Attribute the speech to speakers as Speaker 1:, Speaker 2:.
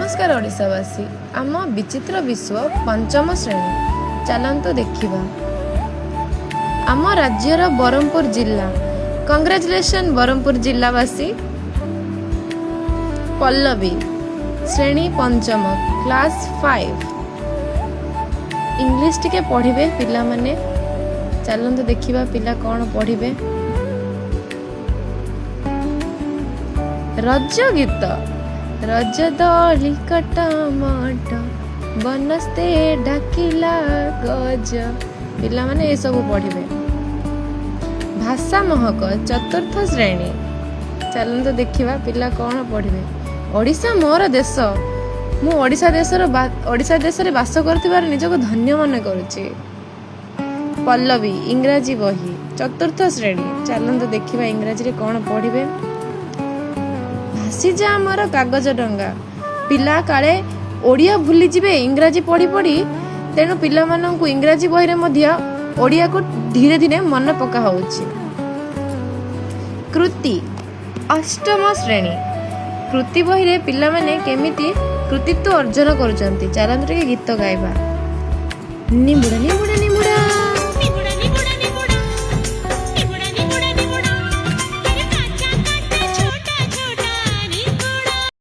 Speaker 1: ନମସ୍କାର ଓଡ଼ିଶାବାସୀ। ଆମ ବିଚିତ୍ର ବିଶ୍ୱ ପଞ୍ଚମ ଶ୍ରେଣୀ, ଚାଲନ୍ତୁ ଦେଖିବା। ଆମ ରାଜ୍ୟର ବ୍ରହ୍ମପୁର ଜିଲ୍ଲା। କଂଗ୍ରାଚୁଲେସନ୍ ବ୍ରହ୍ମପୁର ଜିଲ୍ଲାବାସୀ। ପଲ୍ଲବୀ, ଶ୍ରେଣୀ ପଞ୍ଚମ, କ୍ଲାସ୍ 5। ଇଂଲିଶ ଟିକେ ପଢ଼ିବେ ପିଲାମାନେ। ଚାଲନ୍ତୁ ଦେଖିବା ପିଲା କ'ଣ ପଢ଼ିବେ। ରଜ ଗୀତ। ରଜ ଦୋଳି କଟମଟ, ବନସ୍ତେ ଡାକିଲା ଗଜ। ପିଲାମାନେ ଏସବୁ ପଢ଼ିବେ। ଭାଷା ମହକ, ଚତୁର୍ଥ ଶ୍ରେଣୀ। ଚାଲନ୍ତୁ ଦେଖିବା ପିଲା କ'ଣ ପଢ଼ିବେ। ଓଡ଼ିଶା ମୋର ଦେଶ। ମୁଁ ଓଡ଼ିଶା ଦେଶରେ ବାସ କରୁଥିବାରୁ ନିଜକୁ ଧନ୍ୟ ମନେ କରୁଛି। ପଲ୍ଲବୀ, ଇଂରାଜୀ ବହି, ଚତୁର୍ଥ ଶ୍ରେଣୀ। ଚାଲନ୍ତୁ ଦେଖିବା ଇଂରାଜୀରେ କ'ଣ ପଢ଼ିବେ। ଭାସିଯା ଆମର କାଗଜ ଡଙ୍ଗା। ପିଲା କାଳେ ଓଡ଼ିଆ ଭୁଲିଯିବେ ଇଂରାଜୀ ପଢ଼ି ପଢ଼ି, ତେଣୁ ପିଲାମାନଙ୍କୁ ଇଂରାଜୀ ବହିରେ ମଧ୍ୟ ଓଡ଼ିଆକୁ ଧୀରେ ଧୀରେ ମନେ ପକା ହେଉଛି। କୃତି, ଅଷ୍ଟମ ଶ୍ରେଣୀ। କୃତି ବହିରେ ପିଲାମାନେ କେମିତି କୃତିତ୍ୱ ଅର୍ଜନ କରୁଛନ୍ତି। ଚାଲନ୍ତୁ ଟିକେ ଗୀତ ଗାଇବା। ନିମ୍ବୁଡ଼ା ନିମ୍ବୁଡ଼ା ନିମ୍ବୁଡ଼ା।